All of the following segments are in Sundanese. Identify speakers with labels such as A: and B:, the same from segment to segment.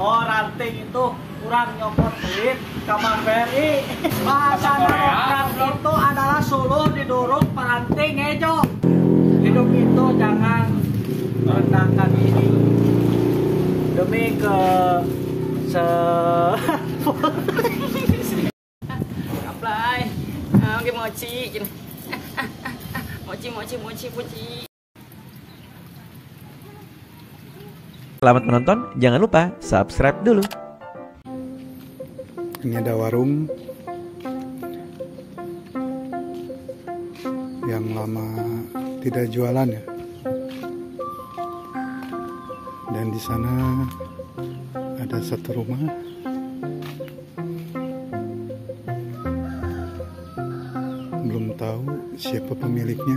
A: Oh, ranting itu kurang nyopot duit ka Bank BRI. Bahasa rokrak itu adalah suluh didorong paranting ngejo. Hidup itu jangan merendahkan diri demi ke se
B: Apply. Oke mochi. Mochi mochi mochi mochi.
C: Selamat menonton, jangan lupa subscribe dulu.
D: Ini ada warung yang lama tidak jualan ya. Dan di sana ada satu rumah. Belum tahu siapa pemiliknya.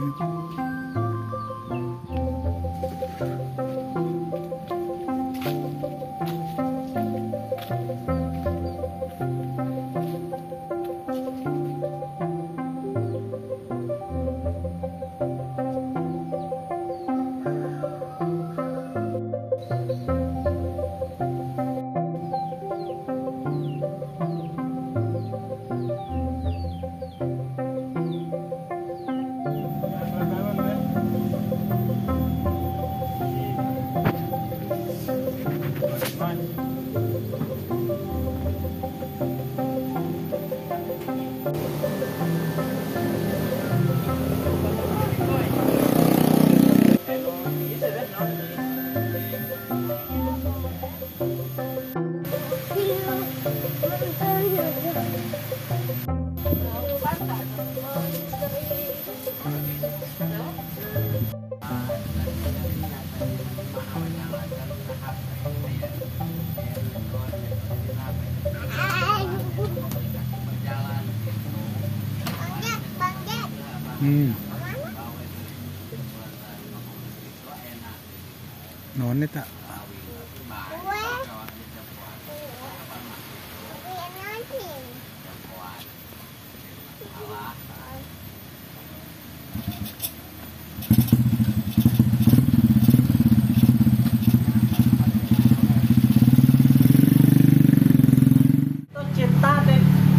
D: None tak.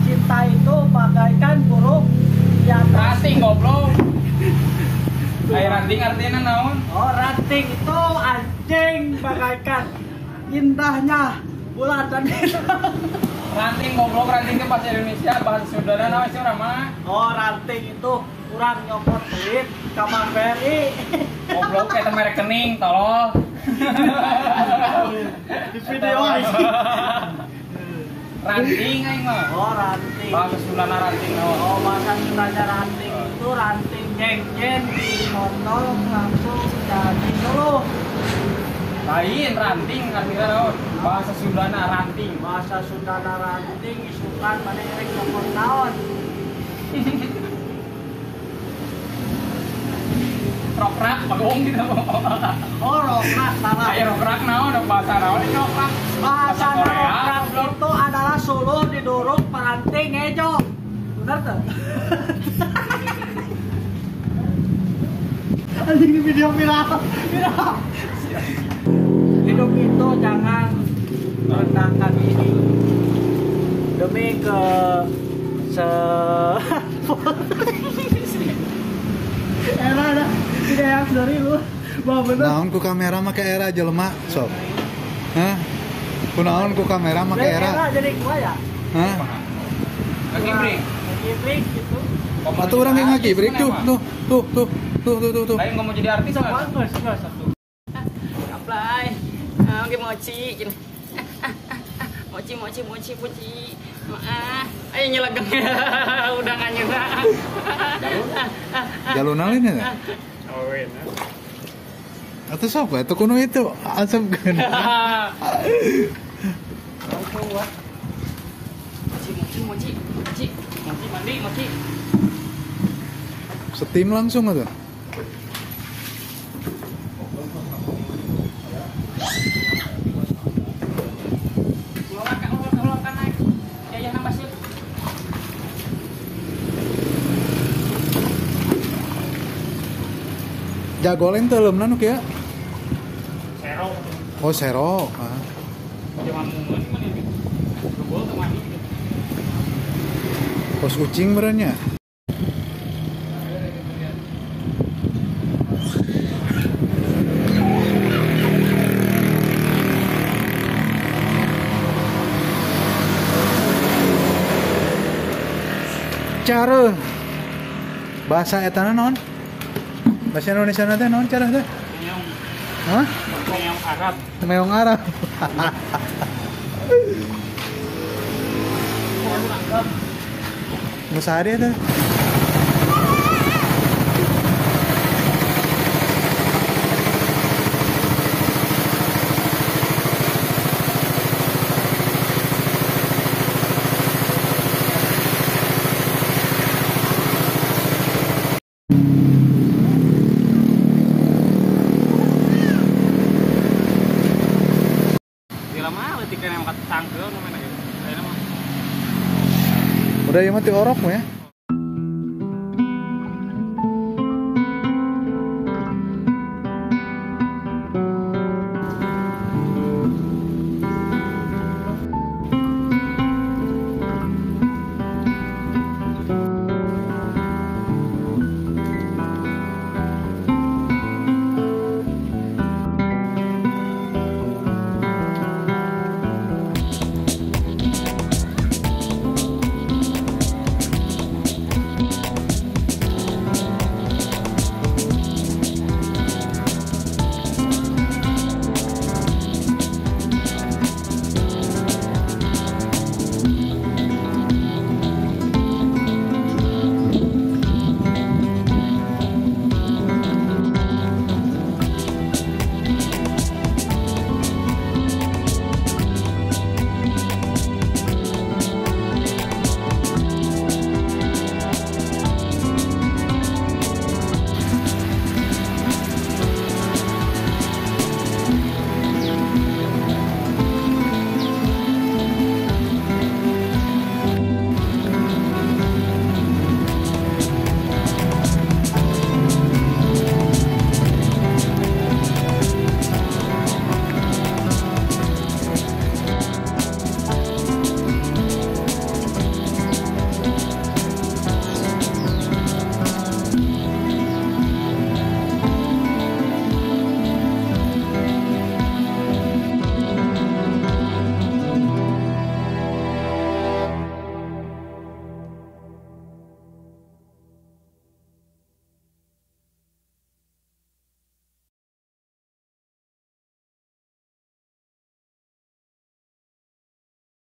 A: Cinta itu bagaikan burung di atas.
E: Ranting goblok. Air ranting artinya naon?
A: Oh, ranting itu anjing bagaikan indahnya bulan dan bintang.
E: Ranting goblok, ranting itu bahasa Indonesia, bahasa Sunda naon sih urang mah?
A: Oh, ranting itu kurang nyopot duit ka Bank BRI.
E: Goblok kayak temen rekening, tolol.
A: Di video ini.
E: Ranting aing mah.
A: Oh, ranting.
E: Bahasa Sundana ranting naon?
A: Oh, bahasa Sundanya ranting itu ranting jengjen dimotong langsung jadi suluh.
E: Lain ranting artinya naon? Bahasa Sundana ranting.
A: Bahasa Sundana ranting isukan maneh rek nyopot naon?
E: Rokrak bagong gitu.
A: Oh, rokrak salah.
E: Ayo rokrak naon bahasa naon ini rokrak?
A: Bahasa rokrak itu adalah suluh didorong paranting ngejo. Benar tuh? Anjing ini video viral. Viral. Hidup itu jangan merendahkan diri demi ke se era dah tidak yang dari lu. Wah bener.
D: Naon ku kamera make era jelema sok. Hah? Kunaon ku kamera make era?
A: Era jadi kumaha ya?
D: Hah?
E: Ngagibrik.
A: Ngagibrik gitu.
D: Atau orang yang ngagibrik tuh, tuh, tuh, tuh, tuh, tuh, tuh, tuh.
E: Lain nggak mau jadi artis kan?
A: Bagus, bagus.
B: Apply. Oke mochi. Mochi mochi mochi mochi. Maaf. Ayo nyelegang. Udah nggak nyerah.
D: Jalur nalin ya?
E: Oh iya.
D: Atau siapa? Itu kuno itu asap kan?
B: Mochi mochi mochi mochi mochi mandi mochi.
D: Steam langsung atau? Jagolen teu leumna nu kieu?
E: Sero.
D: Oh, sero. Ah.
E: Zaman mun mana ini? Gembol teu mandi.
D: Pos kucing berenya. Cara bahasa etana non? Bahasa Indonesia teh non cara teh?
E: Meong.
D: Hah?
E: Meong Arab.
D: Meong Arab. Musahari itu. Udah ya mati orok ya.